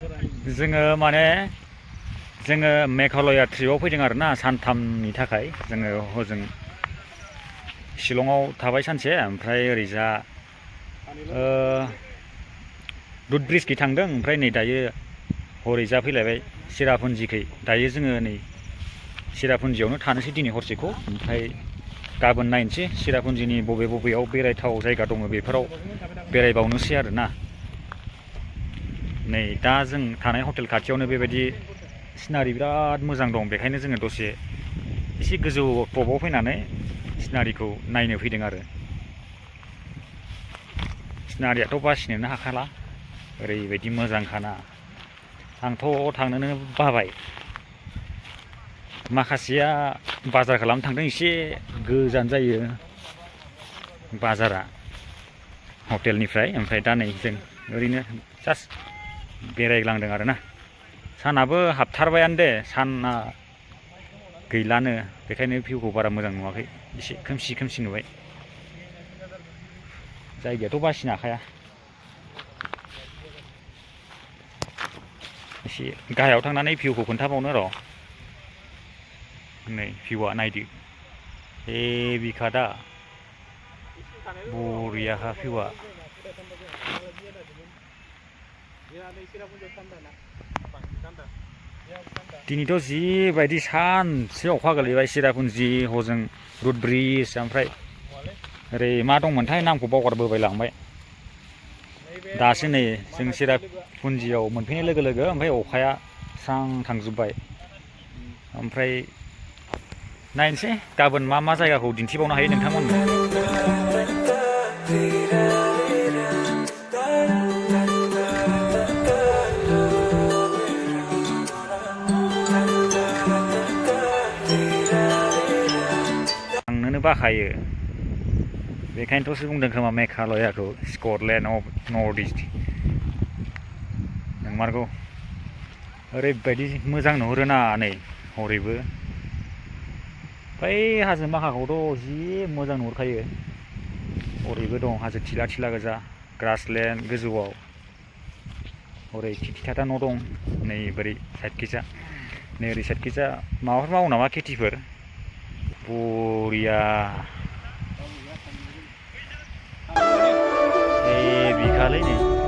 जोङो माने जोङो मेघालया ट्रिपआव फैदों आरोना सानथामनि थाखाय जोङो हजों शिलंआव थाबाय सानसे ओमफ्राय ओरैजा दुध ब्रिजखै थांदों ओमफ्राय नै दायो हरैजा फैलायबाय चिरापुन्जिखै दायो जोङो नै चिरापुन्जियावनो थानोसै दिनै हरसेखौ ओमफ्राय गाबोन नायनोसै चिरापुन्जिनि बबेयाव बेरायथाव जायगा दङ बेफोराव बेरायबावनोसै आरोना नै दा जों थानाय हटेल खाथियावनो बेबायदि सिनारि बिराद मोजां दं बेखायनो जोङो दसे एसे गोजौ टपआव फैनानै सिनारिखौ नायनो फैदों आरो सिनारियाथ' बासिनोनो हाखाला ओरैबायदि मोजांखाना आंथ' थांनोनो बाबाय माखासेया बाजार खालामनो थांदों एसे गोजान जायो बाजारा हटेलनिफ्राय ओमफ्राय दा नै जों ओरैनो जास्ट बेरायग्लांदों आरोना सानाबो हाबथारबायानो दे साना गैलानो बेखायनो भिउखौ बारा मोजां नुवाखै एसे खोमसि नुबाय जायगायाथ' बासिनो हाखाया एसे गाहायाव थांनानै भिउखौ खोन्थाबावनो र' नै भिउआ नायदो बिखा दा बरियाखा भिउआ दिनैथ' जिबायदि सानसे अखा गोलैबाय चिरापुन्जि हजों रुट ब्रिज ओमफ्राय ओरै मा दंमोनथाय नामखौ बावगारबोबाय लांबाय दासो नै जों चिरापुन्जियाव मोनफैनाय लोगो लोगो ओमफ्राय अखाया स्रां थांजोब्बाय ओमफ्राय नायनोसै गाबोन मा जायगाखौ दिन्थिबावनो हायो नोंथांमोननो थांनोनो बाखायो बेखायनोथ'सो बुंदों खोमा मेघालयाखौ स्कटलेण्ड अफ नर्थ इस्ट नंमारगौ ओरैबायदि मोजां नुहुरोना नै हरैबो बै हाजो माखाखौथ' जि मोजां नुहुरखायो हरैबो दं हाजो थिला गोजा ग्रासलेण्ड गोजौआव हरै थिथाथा न' दं नै बोरै साइडखैजा नै ओरै साइडखैजा माबाफोर मावो नामा खेथिफोर बरिया बिखालै नै